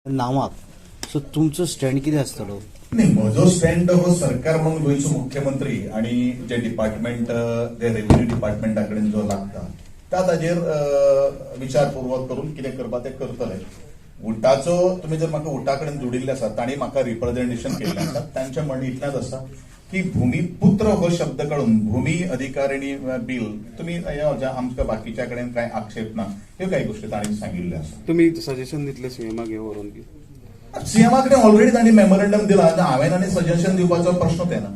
नांवाक. So तुमचो stand कितें आसतलो? नाही, म्हजो स्टँड हो सरकार म्हणून गोंयचो मुख्यमंत्री आणि जे डिपार्टमेंट, जे रेव्हेन्यू डिपार्टमेंटा कडेन जो लागता त्या ताजेर विचारपूर्वक करून कितें करपा तें करतले. उटाचो तुमी जर म्हाका उटा कडेन जोडिल्ले आसा, तांणी म्हाका रिप्रेझेंटेशन केल्लें आसा. तांचें म्हणणें इतलेंच आसा की भूमिपुत्र हो शब्द काडून भूमी अधिकारिणी बील तुमी हे आमकां बाकीच्या कडेन कांय आक्षेप ना, ह्यो कांय गोश्टी तांणी सांगिल्ल्यो आसा. तुमी सजेशन दितले सीएमाक हे व्हरून की? सीएमा कडेन ऑलरेडी तांणी मेमोरंडम दिला. आतां हांवें आनी सजेशन दिवपाचो प्रश्नूच येना.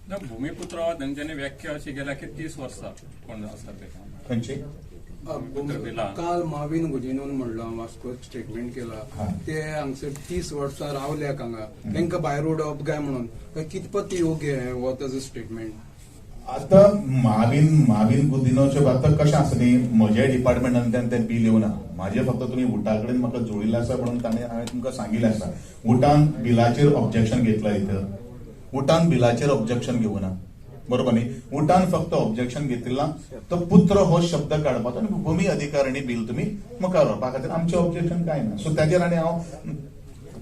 ना, भूमिपुत्र तांच्यांनी व्याख्या अशी केल्या की 30 वर्सां कोण आसा ते. खंयची? भूमिपुत्र बिला. काल माविन गुदिन्होन म्हणलां, वास्को स्टेटमेंट केला, ते हांगसर 30 वर्सां रावल्याक हांगा, तांकां भायर उडोवप काय म्हणून. काय कितपत योग्य हें हो ताजो स्टेटमेंट? आता माविन गुदिनोचे आतां कशें आसा न्ही, म्हज्या डिपार्टमेंटांतल्यान तें बील येवना. म्हाजें फक्त तुमी उटा कडेन म्हाका जोडिल्लें आसा म्हणून ताणें हांवें तुमकां सांगिल्लें आसा. उटान बिलाचेर ऑब्जेक्शन घेतला इथं? उटान बिलाचेर ऑब्जेक्शन घेवना, बरोबर न्ही? उटान फक्त ऑब्जेक्शन घेतिल्ला तो पुत्र हो शब्द काडपाचो आनी भूमी अधिकारिणी बील तुमी मुखार व्हरपा खातीर. आमचें ऑब्जेक्शन कांय ना. सो ताजेर आनी हांव,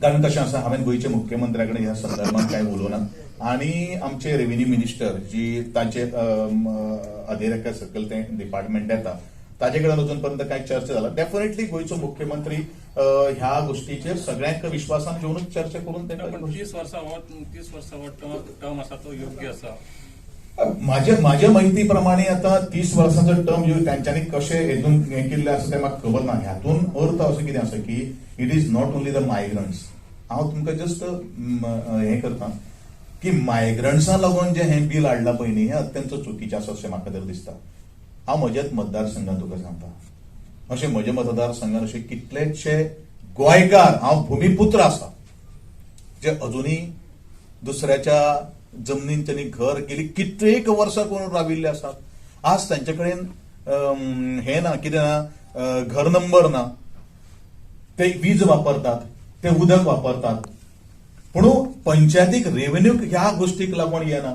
कारण कशें आसा, हांवें गोंयच्या मुख्यमंत्र्या कडेन ह्या संदर्भात कांय उलोवना आनी आमचे रेव्हेन्यू मिनिस्टर जी ताचे अधेरेखा सकयल तें डिपार्टमेंट येता, ताजे कडेन अजून पर्यंत कांय चर्चा जाला. डेफिनेटली गोंयचो मुख्यमंत्री ह्या गोष्टीचेर सगळ्यांक विश्वासान घेवनूच चर्चा करून पण ते 30 वर्सां हो, 30 वर्सां हो टर्म आसा तो योग्य आसा? माझ्या माझ्या माहिती प्रमाणे आता 30 वर्सांचो टर्म येवन तांच्यांनी कशें हेतून हें केल्लें आसा तें म्हाका खबर ना. हातून अर्थ असो कितें आसा की it is not only the migrants. हांव तुमकां जस्ट हें करता की मायग्रंट्सां लागून जें हें बील हाडलां पळय न्ही, हें अत्यंत चुकीचें आसा अशें म्हाका तरी दिसता. हांव म्हज्याच मतदारसंघात तुका सांगता, अशें म्हज्या मतदारसंघात अशे कितलेशे गोंयकार, हांव भुमीपुत्र आसा, जे अजुनूय दुसऱ्याच्या जमनीन त्यांनी घर केली, कित्येक वर्सां करून राविल्ले आसात. आज तांचे कडेन हें ना, कितें ना, घर नंबर ना. ते वीज वापरतात, ते उदक वापरतात, पूण पंचायतीक रेव्हेन्यू ह्या गोष्टीक लागून येना.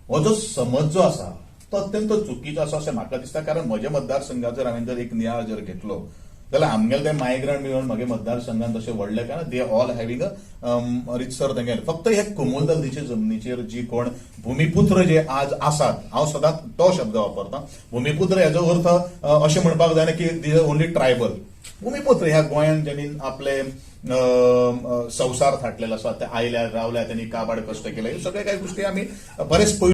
हो जो समज जो आसा तो अत्यंत चुकीचो आसा अशें म्हाका दिसता. कारण म्हज्या मतदारसंघाचो हांवें जर एक नियाळ जर घेतलो जाल्यार आमगेले ते मायग्रंट मेळून म्हगे मतदारसंघात तशें व्हडले कारण they all having a रितसर तेंगेले. फक्त हे कोमुनिदादीचे जमनीचेर जी कोण भूमिपुत्र जे आज आसात, हांव सदांच तो शब्द वापरता. भूमिपुत्र हेजो अर्थ अशें म्हणपाक जायना की these only tribal. भूमिपुत्र ह्या गोंयांत ज्यांनी आपले अ, अ, संवसार थाटलेलो आसा, ते आयल्या, रावल्या, त्यांनी काबाड कश्ट केले, हे सगळे काही गोष्टी आमी बरेच पयलू